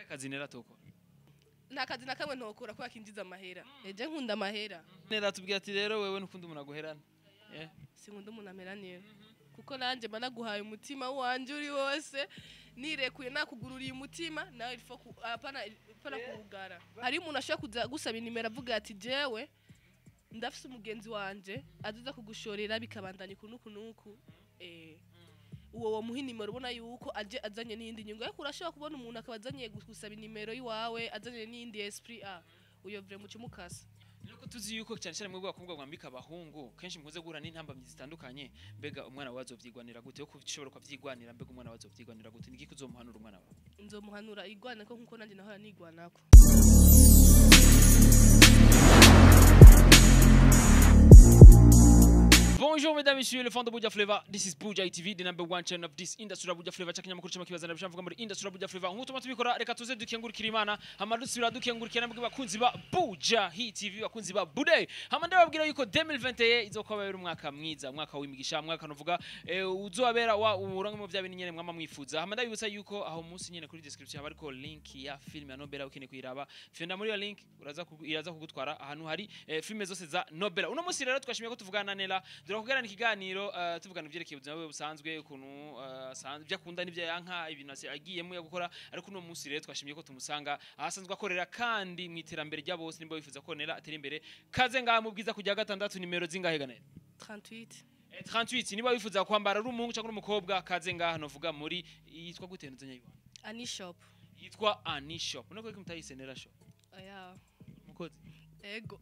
Nakahe kazi Nera tokora? Nta kazi na kamwe ntokora kubera kinjiza amahera. Eje nkunda amahera. Nera tubwira ati rero wewe ntukunda umuntu aguherana. Sinkunda umuntu ameraniye, kuko nanjye mba naguhaye umutima wanje uri wose, nirekuye, nakugururiye umutima, nawe il faut apana kuwugara. Hari umuntu ashobora kuza gusaba inimero avuga ati: "Jewe ndafise umugenzi wanje azoza kugushorera, bikabandanya uku nuku nuku." Uwo womuha inimero ubona yuko aje azanye n'iyindi nyungu, ariko urashobora kubona umuntu akaba azanye gusaba inimero y'iwawe azanye n'iyindi esprit, uyo vraiment uca umukasa. Nuko tuzi yuko cyane cyane mwebwe abakobwa mwambika abahungu kenshi mukunze guhura n'intambamyi zitandukanye. Mbega umwana wawe azovyigwanira gute? Yo kushobora kuvyigwanira, mbega umwana wawe azovyigwanira gute? Niki kuzomuhanura umwana wawe? Nzomuhanura igwanako nkuko nanjye nahora nigwanako. Bonjour mesdames, messieurs, les fans de Buja Flavor. This is Buja TV, the number one channel of this industry of Buja Flavor. Chakinyamakuru cy'amakibazana bishamvuga muri industry of Buja Flavor. Nkuko tuma tubikora, reka tuze dukengurukira Imana, hama dusubira dukengurukira namwe bakunzi ba Buja Hit TV, bakunzi ba Bude. Hama ndababwira yuko 2021 izokubabera umwaka mwiza, umwaka w'imigisha, umwaka nuvuga uzobabera wa uburongo mu bya bintu nyene mwama mwifuza. Hama ndabibutsa yuko aho munsi nyene kuri description haba hariko link ya film ya Nobela, ukeneye kuyiraba. Fenda muri iyo link, uraza iraza kugutwara ahantu hari filme zose za Nobela. Uno munsi rero twashimiye ko tuvugana na Nela, turakugirana ikiganiro, tuvugana ibyerekeye ubuzima bwe busanzwe, ukuntu asanzwe, ibyo akunda n'ibyo yanka, ibintu agiyemo yo gukora. Ariko uno munsi rero twashimiye ko tumusanga aho asanzwe akorera, kandi mu iterambere rya bose. Nimba wifuza ko Nela atera imbere, kaze ngaha mu Bwiza kujya gatandatu, nimero zingahe ga Nela? 38. 38. Niba wifuza kwambara uri umuhungu cyangwa uri umukobwa, kaze ngaha novuga muri yitwa gute ntuzenya yiwa? Ani Shop. Yitwa Ani Shop. Nako ko mutayise Nela Shop? Oya. Mukozi? Ego.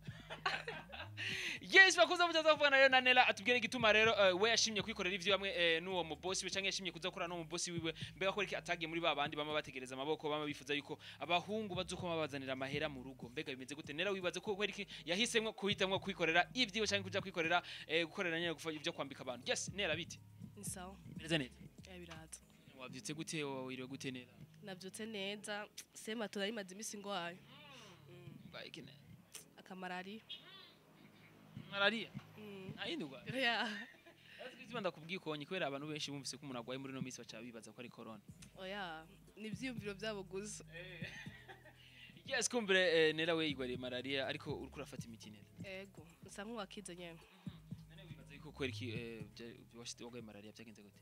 Yes, bakuza mujaza kuvugana rero na Nela, atubwire igituma rero we yashimye kwikorera ivyo bamwe n'uwo mubosi we, canke yashimye kuza gukora n'uwo mubosi wiwe. Mbega ko iki atagiye muri ba bandi bama bategereza amaboko, bama bifuza yuko abahungu bazokoma babazanira amahera mu rugo? Mbega bimeze gute Nela? Wibaze ko kweri iki yahisemwo kuhitamwo kwikorera ivyiwe canke kuja kwikorera, gukorera nyene ivyo kwambika abantu? Yes, Nela, bite? Ni sawa. Bimeze neza? Biraza. Wavyutse gute? Wiriwe gute, Nela? Navyutse neza, sema turarimaze imisi ngwaye. Urwaye iki, Nela? Akamarari. Malaria? Mm. Nta yindi urwaye? Oya. Azi ndakubwiye ukonye kubera abantu benshi bumvise ko umuntu agwaye muri no minsi baca bibaza ko ari corona. Oya, ni ivyiyumviro vyabo gusa. Yes, kumbure Nela we yigwariye malaria, ariko uriko urafata imiti, Nela? Ego, nsa nk'uwakize nyene. None wibaza yuko kweri iki washitse wagwaye malaria byagenze gute?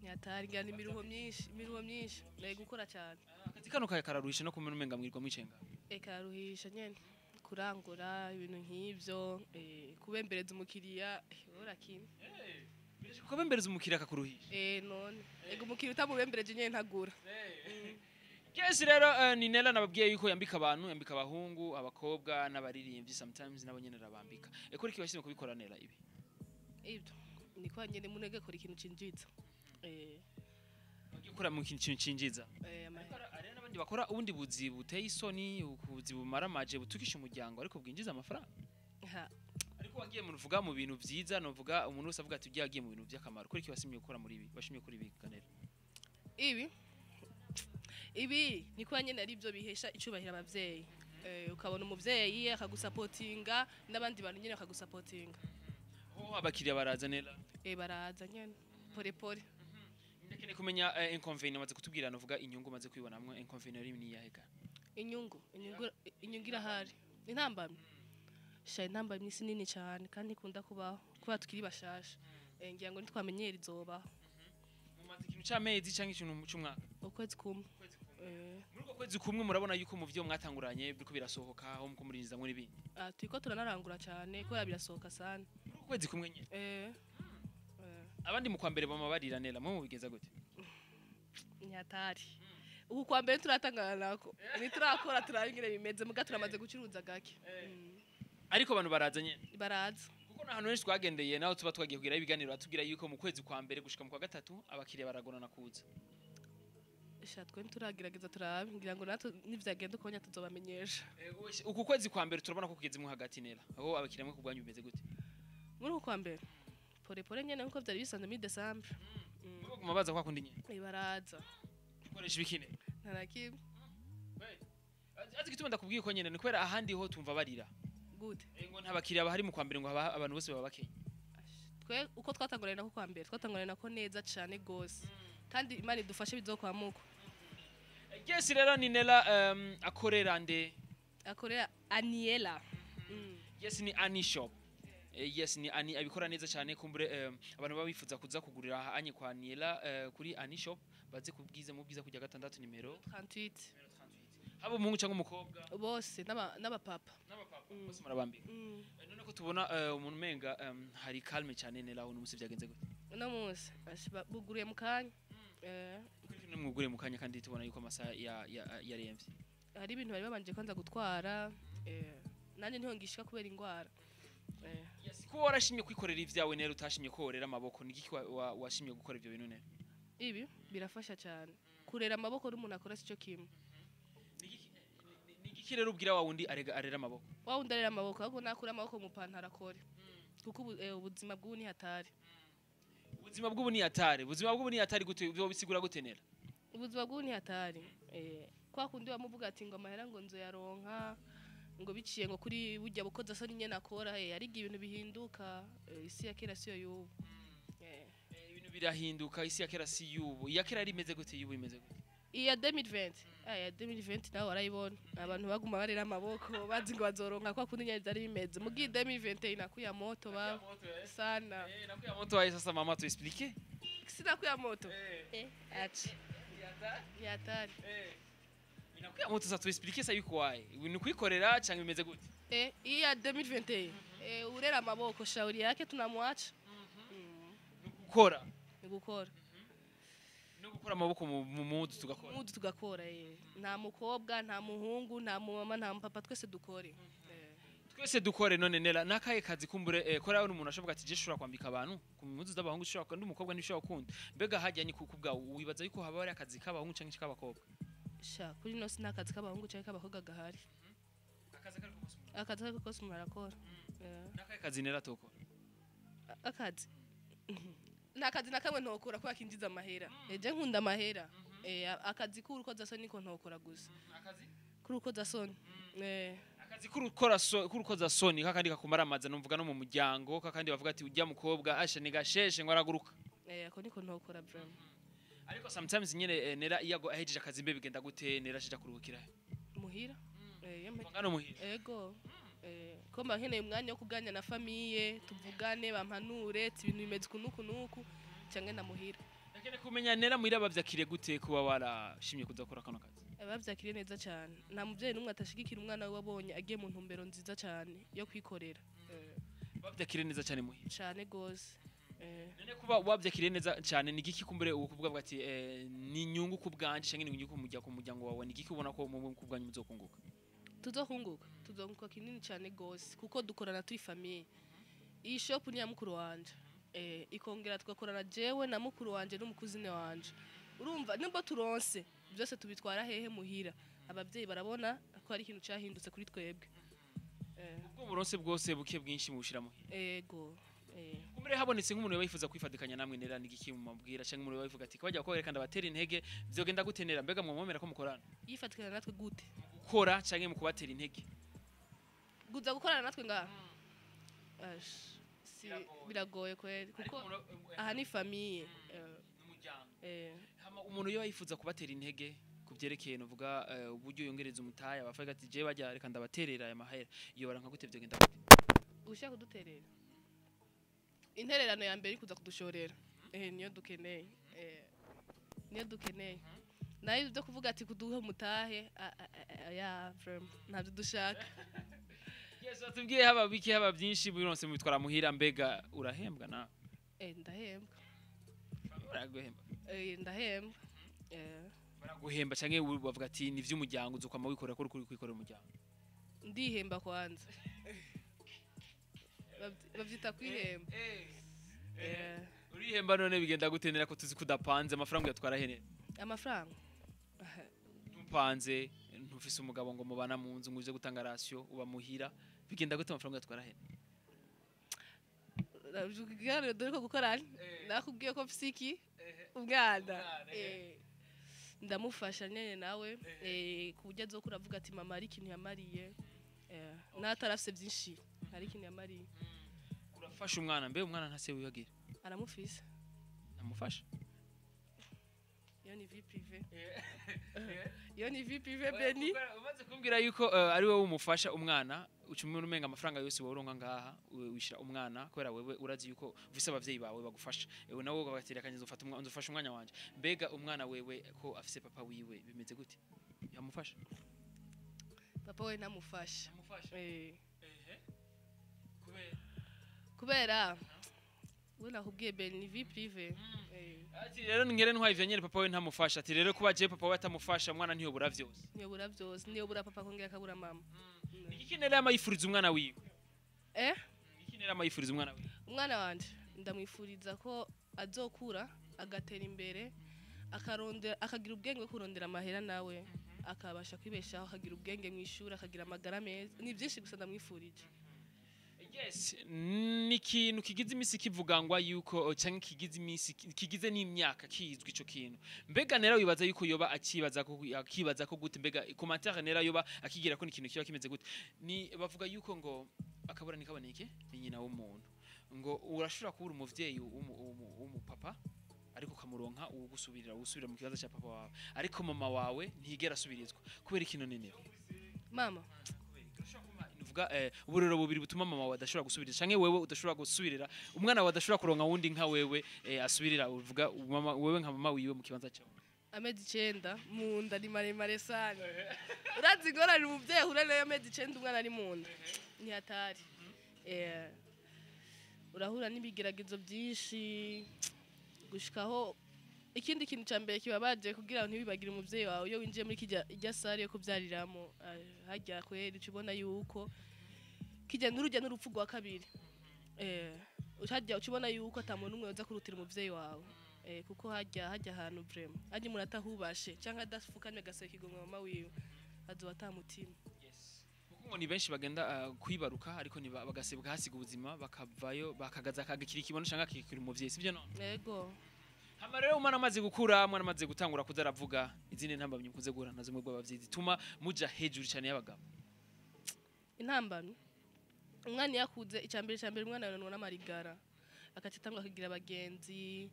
Ntiyatari ngira ni imiruho myinshi, imiruho myinshi naye gukora cyane. Akazi kano kaya kararuhisha no kumena umenga mwirwa mwicenga. Eka, araruhisha nyene, kurangura ibintu nk'ivyo, kubembereza umukiriya, urakina. Kubembereza umukiriya akakuruhisha? None ego, umukiriya utamubembereje nyene ntagura. Yes, rero ni Nela nababwiye yuko yambika abantu, yambika abahungu, abakobwa n'abaririmbyi, sometimes nabo nyene arabambika. Kuri iki washimye kubikora, Nela, ibi? Ibyo niko nyene munege kora ikintu cinjiza. Wagiye gukora mu kintu cinjiza. Amahera. Hari n'abandi bakora ubundi buzi buteye isoni, ubuzi bumaramaje butukisha umuryango ariko bwinjiza amafaranga. Ha. Ariko wagiye mu ruvuga mu bintu vyiza, novuga umuntu wese avuga ati ugiye mu bintu by'akamaro. Kuri iki wasimye gukora muri ibi? Washimye kuri ibi, Nela? Ibi niko nyene ari byo bihesha icubahiro abavyeyi. Ukabona umuvyeyi akagusapotinga n'abandi bantu nyene bakagusapotinga. Ho abakiriya baraza, Nela? Baraza nyene pore pore. Ndakeneye kumenya inconvénient maze kutubwira, novuga inyungu maze kwibonamwo. Inconvénient iri ni iyahe ga? Inyungu irahari. Intambamyi sha, intambamyi si nini cyane kandi ikunda kubaho kubera tukiri bashasha. Ngira ngo nitwamenyera izobaho. Mumaze ikintu c'amezi canke ikintu c'umwaka? Ukwezi kumwe. Muri uko kwezi kumwe murabona yuko mu vyo mwatanguranye biriko birasohoka, aho muko murinjizamwo n'ibindi? Ah, turiko turanarangura cyane kubera birasohoka sana. Muri uko kwezi kumwe nyene? Eh. Abandi mu kwa mbere bama barira, Nela, mwe mubigenza gute? Nyatari uku kwa mbere turatangana nako, ntiturakora, turabe ingene bimeze, muga turamaze gucuruza gake. Ariko abantu baraza nyene? Baraza. Kuko n'ahantu henshi twagendeye naho tuba twagiye kugira ibiganiro, batubwira yuko mu kwezi kwa mbere gushika mu kwa gatatu abakiriya baragorana kuza. Sha, twe ntituragerageza, turabe, ngira ngo natwe nivyagenda ukonya tuzobamenyesha. Uku kwezi kwa mbere turabona ko kugezemwo hagati, Nela, aho abakiriya mwe kubwanyu bimeze gute? Muri uku kwa mbere pore pore nyene nkuko vyari bisanzwe muri December. Baguma baza kwa kundi nyene? Baraza. Ikoresha ibikine? Nta na kimwe. Azi igituma ndakubwiye ko nyene ni kubera ahandi ho tumva barira. Gute? Ngo nta bakiriya bahari mu kwa mbere, ngo haba abantu bose baba bakenye. Twe uko twatanguranye nako kwa mbere, twatanguranye nako neza cane gose, kandi Imana idufashe bizokwamuka. Yes, rero ni Nella, akorera nde? Akorera Aniela. Yes, ni Ani Shop. Yes, ni Ani abikora neza cyane. Kumbure abantu baba bifuza kuza kugurira aha anye kwa Niela, kuri Ani Shop, baze kubwiza mu bwiza kujya gatandatu nimero 38. Haba umuhungu cyangwa umukobwa? Bose, n'abapapa. N'abapapa bose murabambika? Mm. None ko tubona umuntu umenga hari calme cyane, Nella, uno musi byagenze gute? Uno munsi buguruye mu kanya. Kuko mwugure mu kanya kandi tubona yuko amasaha yaremvye. Hari ibintu bari babanje kwanza gutwara, nanjye niho ngishika kubera ingwara. Yes, ko warashimye kwikorera ivyawe nero, utashimye korera amaboko, ni igiki washimye gukora ivyo bintu nero? Ibi birafasha cyane, kurera amaboko n'umuntu akora sico kimwe. Ni igiki rero ubwira wa wundi arega arera amaboko? Wa wundi arera amaboko, ahubwo nakura amaboko mu pantaro akore, kuko ubuzima bw'ubu ni hatari. Ubuzima bw'ubu ni hatari? Ubuzima bw'ubu ni hatari gute? Byo bisigura gute, Nera? Ubuzima bw'ubu ni hatari, kwa kundi bamuvuga ati ngo amahera ngo nzoyaronka ngo biciye ngo kuri burya bukoza soni nyene akora, ariko ibintu bihinduka, isi ya kera siyo y'ubu. Ibintu birahinduka, isi ya kera si y'ubu. Iya kera yari imeze gute? Y'ubu imeze gute? Iya 2020, iya 2020 nawe warayibona, abantu baguma barera amaboko bazi ngo bazoronka kwa kundi nyene vyari bimeze. Mugiye 2021 nakuya moto ba sana. Nakuya moto waye sasa, mama, tu explique. Sinakuya moto, achi ni hatari. Inakuya moto sasa, tu explique sa yuko waye ni kwikorera cyangwa bimeze gute? Iya 2021, urera amaboko shauri yake tunamwacha. Ni gukora. Ni gukora. No gukora amaboko mu mudu tugakora. Mudu tugakora. Nta mukobwa, nta muhungu, nta mumama, nta mupapa, twese dukore. Twese dukore. None Nera, nakaye kazi kumbure kora umuntu ashobora ati je shobora kwambika abantu ku mpuzu z'abahungu, ushobora ndi umukobwa ntishobora gukunda. Mbega hajya ni kubwa wibaza yuko haba hari akazi k'abahungu canke k'abakobwa? Sha, kuri no si nta kazi k'abahungu canke k'abakobwa gahari. Akazi kari kose umuntu. Akazi kariko kose umuntu arakora. Nakaye kazi Nera tokora? Akazi, nta kazi na kamwe ntokora kubera kinjiza amahera. Je nkunda amahera. Akazi k'urukozasoni niko ntokora gusa. Akazi? K'urukozasoni. Akazi k'urukora so k'urukoza soni kakandi kakumara amaza, numvuga no mu muryango kakandi bavuga ati ujya mukobwa asha ni gasheshe ngo araguruka. Ako niko ntokora vraiment. Ariko sometimes nyene, Nera iyo ahejeje akazi, mbe bigenda gute? Nera ashija kuruhukira he? Muhira. Iyo ngano muhira? Ego. Ko mba nkeneye umwanya wo kuganira na famille, tuvugane, bampanure ati ibintu bimeze uku n'uku n'uku, canke na muhira. Ndakeneye kumenya, Nera, muhira bavyakiriye gute kuba warashimye kuza gukora kano kazi? Bavyakiriye neza cyane. Nta muvyeyi n'umwe atashigikira umwana we wabonye agiye mu ntumbero nziza cyane yo kwikorera. Bavyakiriye neza cyane muhira? Cane gose. None kuba wavyakiriye neza cyane, ni igiki kumbure ubu kuvuga ati ni inyungu ku bwanje canke ni inyungu ku muryango wawe? Ni igiki ubona ko mu ku bwanyu muzokunguka? Tuzunguka kinini cyane gose, kuko dukorana turi famille. Iyi shop ni ya mukuru wanje, ikongera tugakorana jewe na mukuru wanje n'umukuzine wanje. Urumva nubwo turonse byose tubitwara hehe? Muhira. Abavyeyi barabona ko hari ikintu cyahindutse kuri twebwe. Ubwo muronse bwose, buke bwinshi, mubushira muhira? Ego. Kumbure habonetse nk'umuntu yoba yifuza kwifatikanya namwe, Nera, ni igiki mumabwira? Canke umuntu yoba yifuza ati bajya ko reka ndabatera intege, vyogenda gute, Nera? Mbega mwomera ko mukorana? Yifatikanya natwe gute? Gukora canke mu kubatera intege. Guza gukorana natwe ngaha? Ash, si Biragoye. Biragoye kweli, Ariko kuko umuntu aha ni famille. N'umuryango. Hama umuntu yoba yifuza kubatera intege ku byerekeye nuvuga uburyo yongereza umutahe, abavuga ati je bajya reka ndabaterera aya mahera, iyo baranka gute? Vyogenda gute? Ushaka kuduterera intererano ya mbere kuza kudushorera, niyo dukeneye, niyo dukeneye. Nayo ibyo kuvuga ati kuduha umutahe, ya vraiment ntabyo dushaka. Yes, atubwiye haba biki haba byinshi bironse mubitwara muhira. Mbega urahembwa na? Ndahembwa. Baraguhemba? Ndahembwa. Baraguhemba canke bavuga ati ni vy'umuryango, uzokwama wikorera ko uri kwikorera umuryango? Ndihemba kwanza. Bavyita kwihemba. Urihemba. None bigenda gute, Nera, ko tuzi ko udapanze? Amafaranga uyatwara he? Amafaranga? Ntupanze, ntufise umugabo ngo mubana mu nzu ngo uje gutanga ration, uba muhira. Bigenda gute? Amafaranga uyatwara he? Ikiganiro dore ko gukora, nakubwiye ko mfise iki? Umwana. Ndamufasha nyene nawe, ku buryo azokura avuga ati mama hari ikintu yamariye, n'atarafise byinshi hari ikintu yamariye. Urafasha umwana. Mbe umwana ntase wibagira? Aramufise. Namufasha? Iyo ni vie privée, iyo ni vie privée, Beni. Umaze kumbwira yuko ari wowe umufasha umwana, uca umenga amafaranga yose woronka ngaha wishira umwana, kubera wewe urazi yuko ufise abavyeyi bawe bagufasha, ewe nawe ugabatira akanya nzofata umwana, nzofasha umwana wanje. Mbega umwana wewe ko afise papa wiwe, bimeze gute? Yamufasha? Papa we ntamufasha. Yamufasha? Eh. Ehe, kubera? Kubera we nakubwiye, Ben, ni vie privée. Eh. Ati rero ngere ntwaye ivyo nyene, papa we ntamufasha. Ati rero kuba je papa we atamufasha, umwana ntiyobura vyose. Ntiyobura byose, ntiyobura papa akongera akabura mama. Iki nera yamayifuriza umwana wiwe? Eh. Iki nera yamayifuriza umwana wiwe? Umwana wanje ndamwifuriza ko azokura agatera imbere, akarondera, akagira ubwenge bwo kurondera amahera, nawe akabasha kwibeshaho, akagira ubwenge mu ishuri, akagira amagara meza. Ni byinshi gusa ndamwifurije. Yes, ni ikintu kigize imisi kivugangwa yuko, canke kigize imisi, kigize n'imyaka kizwi ico kintu. Mbega nera wibaza yuko yoba akibaza ko, akibaza ko gute? Mbega commentaire nera yoba akigira ko ni ikintu kiba kimeze gute? Ni bavuga yuko ngo akabura nikaboneke ni nyina w'umuntu, ngo urashobora kubura umuvyeyi w'umupapa, ariko ukamuronka uwugusubirira, uwusubira mu kibanza cya papa wawe, ariko mama wawe ntiyigera asubirizwa. Kubera ikintu nene? Mama. Nuvuga uburero bubiri butuma mama wawe adashobora gusubirira, canke wewe udashobora gusubirira umwana wawe, adashobora kuronka wundi nka wewe asubirira, uvuga mama wewe nka mama wiwe mu kibanza cyawe. Amezi 9 mu nda ni maremare sana. Urazi ingorane umuvyeyi ahura nayo amezi 9 umwana ari mu nda? Ni hatari. Urahura n'ibigeragezo byinshi gushikaho. Ikindi kintu cya mbere kibabaje, kugira ngo ntibibagire umuvyeyi wawe, iyo winjiye muri kijya ijya salle yo kubyariramo, hajya kweri uca ubona yuko kijya n'urujya n'urupfu rwa kabiri. Hajya uca ubona yuko ata muntu umwe yoza kurutira umuvyeyi wawe, kuko hajya ahantu vraiment hajya umuntu atahubashe cyangwa adafukamye agaseka igomwe mama wiwe, azoba atamutima. Kuko ngo ni benshi bagenda kwibaruka, ariko ni bagasebwa hasiga ubuzima, bakavayo bakagaza akagikira ikibono canke akikira umuvyeyi, sivyo none? Yego. Hama rero umwana amaze gukura, umwana amaze gutangura kuza aravuga, izindi ntambamyi mukunze guhura nazo mwebwe abavyeyi zituma muja hejuru cyane y'abagabo? Intambamyi, umwana iyo akuze, icya mbere umwana yononwa n'amarigara, agaca atangura akagira abagenzi.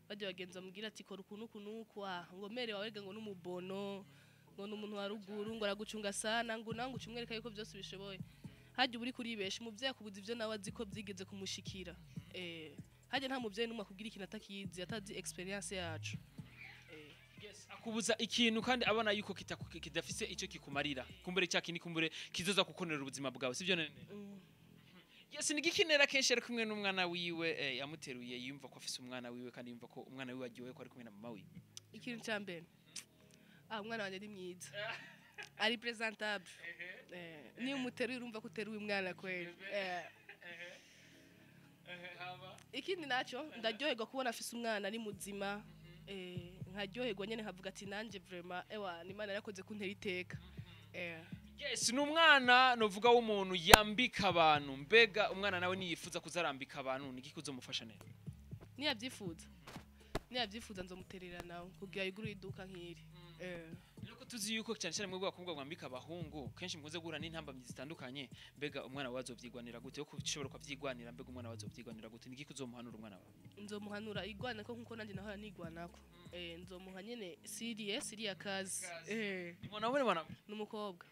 Bajya bagenzi bamubwira ati kora uku n'uku n'uku, ah ngo mère wawe rega ngo n'umubono, ngo ni umuntu wa ruguru, ngo aragucunga sana, ngo nawe ngo uce umwereka yuko byose ubishoboye. Hajya uba uri kuribesha. Umuvyeyi akubuza ivyo nawe azi ko byigeze kumushikira. Hajya nta muvyeyi n'umwe akubwira ikintu atakizi, atazi expérience yacu. Yes, akubuza ikintu kandi abona yuko kidafise icyo kikumarira, kumbure cya kindi, kumbure kizoza kukonera ubuzima bwawe, sivyo none? Mm. Yes, ni gikinera kenshi ari kumwe n'umwana wiwe, yamuteruye, yumva ko afise umwana wiwe, kandi yumva ko umwana wiwe aryohewe ko ari kumwe na mama wiwe. Ikintu cya mbere, ah umwana wanjye ni mwiza, ari présentable. Niyo umuteruye urumva ko uteruye umwana kweli. Ikindi nacyo, ndaryoherwa kubona afise umwana ari muzima. Nkaryoherwa nyene, nkavuga ati nanje vraiment ewa ni Imana yarakoze kuntera iteka. Yes, ni umwana novuga w'umuntu yambika abantu. Mbega umwana nawe niyifuza kuzarambika abantu, ni iki kuzomufasha neza? Niyabyifuza nzomuterera nawe kugira yugurure iduka nk'iri. Nuko tuzi yuko cyane cyane mwebwe abakobwa mwambika abahungu kenshi mukunze guhura n'intambamyi zitandukanye, mbega umwana wawe azovyigwanira gute? Yo kushobora kuvyigwanira, mbega umwana wawe azovyigwanira gute? Ni iki kuzomuhanura umwana wawe? Nzomuhanura igwana ko nkuko nanjye nahora nigwanako. Nzomuha nyene siri ya kazi. Ni mwanaume, mwanamke? N'umukobwa.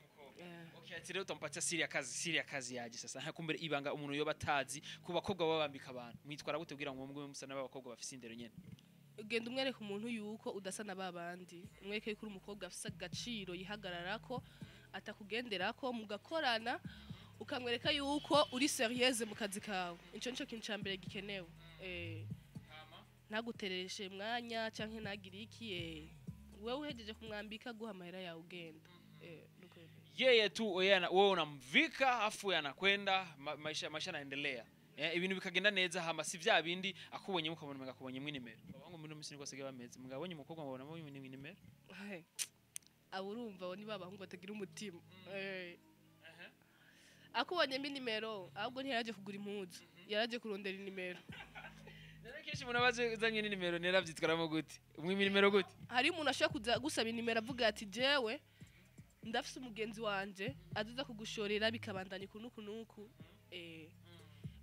Okay, ati rero utampatia siri ya kazi, siri ya kazi yaje sasa. Nka kumbere ibanga umuntu yoba atazi ku bakobwa baba bambika abantu. Mwitwara gute kugira ngo mugwe musa n'abakobwa bafise indero nyene? Ugenda umwereka umuntu yuko udasa na babandi, umwereke yuko uri umukobwa afise agaciro, yihagararako, atakugenderako, mugakorana, ukamwereka yuko uri sérieuse mu kazi kawe. Ico nico kintu ca mbere gikenewe. Ntagutereshe umwanya canke ntagire iki. Wewe uhejeje kumwambika, guha amahera yawe, ugenda. Nuko bimeze. Yeye tu yeye wewe unamvika afu yanakwenda maisha yanaendelea. Ibintu bikagenda neza, hama si vya bindi akubonye mukabona umenga akubonye mwinimero. Abahungu muri no misi niko basigaye bameze. Mugabonye umukobwa mubona mu nimero. Abo urumva abo ni ba bahungu batagira umutima. Akubonyemo inimero, ahubwo ntiyaraje kugura impuzu, yaraje kurondera inimero. Rero kenshi umuntu aba azanye n'inimero, nera avyitwaramo gute? Umwima inimero gute? Hari umuntu ashobora kuza gusaba inimero avuga ati jewe ndafise umugenzi wanje azoza kugushorera, bikabandanya uku n'uku n'uku.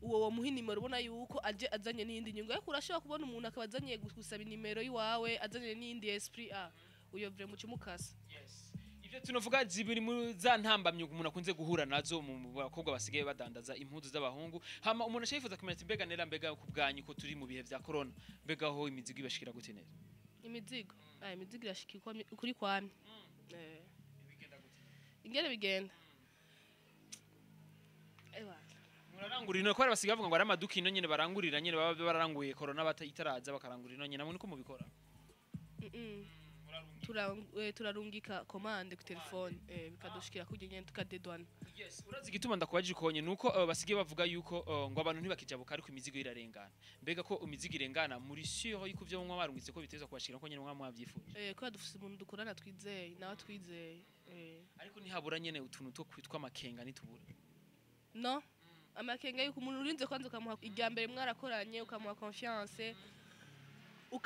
Uwo womuha inimero ubona yuko aje azanye n'iyindi nyungu, ariko urashobora kubona umuntu akaba azanye gusaba inimero y'iwawe, azanye n'iyindi esprit, uyo vraiment uca umukasa. Yes. Ivyo tunovuga zibiri mu za ntambamyi umuntu akunze guhura nazo mu bakobwa basigaye badandaza impuzu z'abahungu. Hama umuntu ashifuza kumenya ati mbega Nera, mbega ku bwanyu ko turi mu bihe vya corona, mbega ho imizigo ibashikira gute neza? Imizigo, imizigo irashika ukuri kwamye. Ingene bigenda, ewa. Murarangurira ino, kubera basigaye bavuga ngo ari amaduka ino nyene barangurira, nyene baba bararanguye corona bata itaraza, bakarangurira ino nyene. Namwe niko mubikora? Turarungika commande ku telefone, bikadushikira kurya nyene, tukadedwana. Yes, urazi igituma ndakubajije ukonye nuko basigaye bavuga yuko ngo abantu ntibakijabuka, ariko imizigo irarengana. Mbega ko imizigo irengana, muri sûr yuko ivyo mwa barungitse ko biteza kubashikira ko nyene mwa mwavyifuje? Kubera dufise umuntu dukorana twizeye, nawe twizeye. Ariko ntihabura nyene utuntu two kwitwa amakenga, nitubura? No, amakenga yuko umuntu urinze kwanza ukamuha irya mbere mwarakoranye, ukamuha confiance,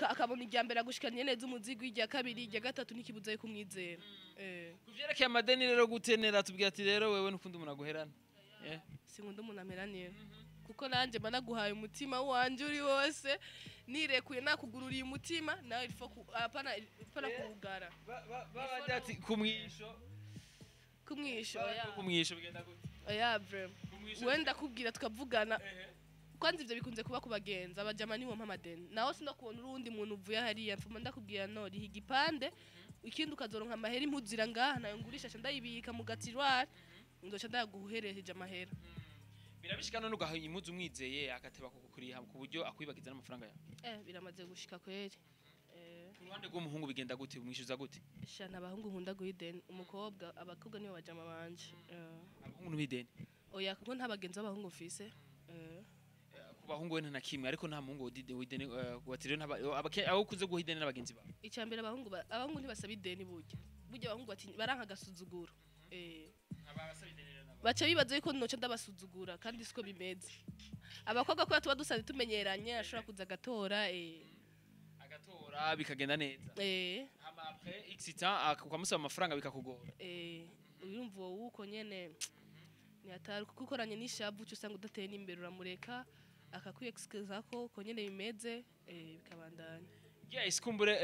akabona irya mbere agushikanye neza umuzigo, irya kabiri, irya gatatu, ntikibuza yuko umwizera. Ku vyerekeye amadeni rero gutenera, tubwira ati rero wewe nukunda umuntu aguherana. Sinkunda umuntu ameranira, kuko nanjye mba naguhaye umutima wanje uri wose, nirekuye, nakugururiye umutima, nawe il faut apana apana kuwugara. Babandi ati kumwisho. Kumwisho, oya. Kumwisho bigenda gute? Oya, vraiment. Kumwisho. Wenda kubwira tukavugana. Kwanza ivyo bikunze kuba ku bagenzi, abajama nibo mpa amadeni, naho sinakubona urundi muntu uvuye hariya mfuma ndakubwira no riha igipande, ikindi ukazoronka amahera, impuzira ngaha nayo ngurisha, nca ndayibika mu gatiroir, nzoca ndayaguhereje amahera. Birabishika none ugaha impuzu umwizeye, agateba kukuriha ku buryo akwibagiza n'amafaranga yawe? Biramaze gushika kweri. Ku ruhande rw'umuhungu bigenda gute, umwishyuza gute? Sha, nta bahungu nkunda guha ideni, umukobwa, abakobwa nibo bajama banje. Abahungu n'ibideni? Oya, kuko nta bagenzi b'abahungu mfise. Ku bahungu we nta na kimwe, ariko nta muhungu wodide wideni watiriwe abo ukuze guha ideni n'abagenzi bawe? Icya mbere, abahungu ntibasaba ideni. Burya abahungu baranka agasuzuguro. Baca bibaza yuko noca ndabasuzugura, kandi siko bimeze. Abakobwa kubera tuba dusanzwe tumenyeranye, ashobora kuza agatora. Agatora bikagenda neza. Hama après x temps ukamusaba amafaranga bikakugora. Urumva wowe uko nyene ni hatari, kuko ukoranye n'ishavu uca usanga udateye n'imbere, uramureka akakwiyexcusa ko uko nyene bimeze, bikabandanya. Yes, kumbure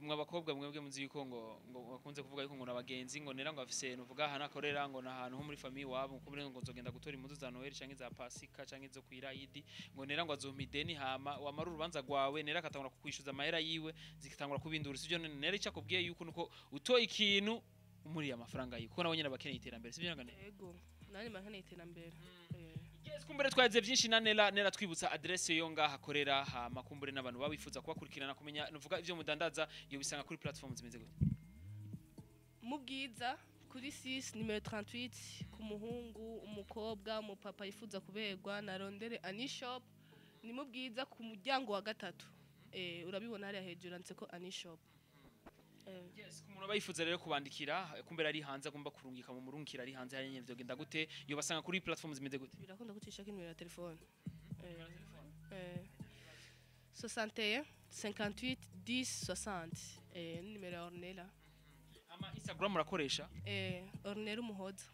mwa bakobwa mwebwe muzi yuko ngo bakunze kuvuga yuko ngo nabagenzi ngo nera ngo afise nuvuga ahantu akorera ngo nahantu ho muri famille wabo, kumbure ngo nzogenda gutora impuzu za Noël canke za Pasika canke zo kwirayidi, ngo nera ngo azompa ideni, hama wamara urubanza rwawe nera akatangura kukwishuza amahera yiwe, zikatangura kubindura, sivyo? None nera ico akubwiye yuko nuko utoye ikintu umuriye amafaranga yiwe, kuko nawe nyene abakeneye iterambere, sivyo ngane? Yego, nanjye mba nkeneye iterambere. Yes, kumbure twaze byinshi na Nera. Nera, twibutsa adresse yo ngaha akorera, hama kumbure n'abantu baba bifuza kubakurikirana, kumenya nuvuga ivyo mudandaza, iyo bisanga kuri platform zimeze gute? Mu Bwiza kuri 6 nimero 38. Ku muhungu, umukobwa, umupapa yifuza kuberwa na rondere Ani Shop, ni mu Bwiza ku muryango wa gatatu. Urabibona hariya hejuru handitse ko Ani Shop. Yes, ku muntu aba yifuza rero kubandikira, kumbera ari hanze agomba kurungika mu murungikira ari hanze hariya nyene, vyogenda gute? Iyo basanga kuri platform zimeze gute? Birakunda kucisha nimero ya telefone, 61 58 10 60, ni nimero ya Ornella. Ama Instagram murakoresha? Ornella Umuhoza.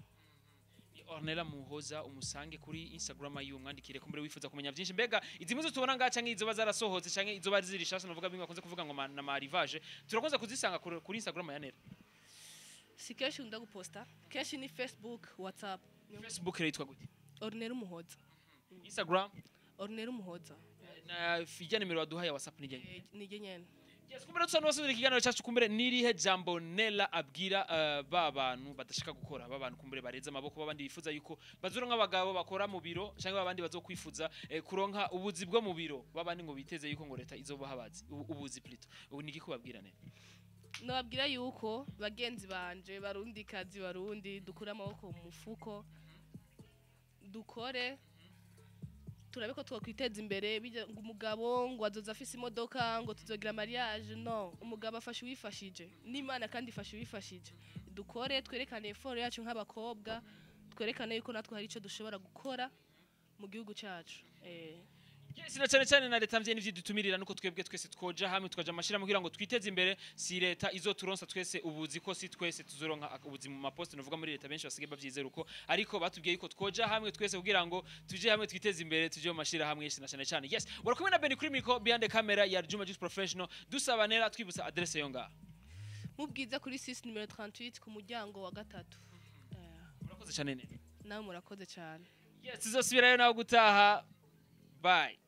Ni Ornella Muhoza, umusange kuri Instagram yiwe, umwandikire kumbere wifuza kumenya byinshi. Mbega izi mpuzu tubona ngaha canke izoba zarasohotse canke izoba ziri shasha, novuga bimwe bakunze kuvuga ngo na marivage, turakunze kuzisanga kuri Instagram ya Nera? Si kenshi nkunda guposta, kenshi ni Facebook, WhatsApp. Facebook rero yitwa gute? Ornella Umuhoza. Instagram? Ornella Umuhoza. Na ijya nimero waduhaye ya WhatsApp ni Nijye nyene. Yes, kumbere tusa n'abasubira ikiganiro cyacu, kumbere nirihe jambo Nella abwira ba bantu badashaka gukora, ba bantu kumbere bareze amaboko, babandi bifuza yuko bazoronka abagabo bakora mu biro, cyangwa babandi bazokwifuza kuronka ubuzi bwo mu biro, babandi ngo biteze yuko ngo leta izobaha abazi ubuzi plutôt, ubu niki kubabwira Nella? Nababwira yuko bagenzi banje barundi kazi, barundi, dukure amaboko mu mufuko, dukore, turabe ko twakwiteza imbere. Bijya ngo umugabo ngo azoza afise imodoka, ngo tuzogira mariage, no umugabo afasha uwifashije n'Imana, kandi ifasha uwifashije. Dukore, twerekane effort yacu nk'abakobwa, twerekane yuko natwe hari icyo dushobora gukora mu gihugu cyacu. Yes, na cyane cyane na leta mvye n'ivyidutumirira nuko twebwe twese twoja hamwe, tukaja amashira kugira ngo twiteze imbere. Si leta izoturonsa twese ubuzi, ko si twese tuzoronka ubuzi mu maposte novuga muri leta, benshi basigaye bavyizera uko, ariko batubwiye yuko twoja hamwe twese kugira ngo tuje hamwe twiteze imbere, tuje mu mashira hamwe. Yes, na cyane cyane, yes, urakumwe na Benny kuri micro, behind the camera ya Juma Juice Professional. Dusaba nera twibutsa adresse yo ngaha. Mubwiza kuri 6 numero 38, ku muryango wa gatatu. Urakoze cyane nene. Nawe murakoze cyane. Yes, tuzosubirayo nawe gutaha. Bye.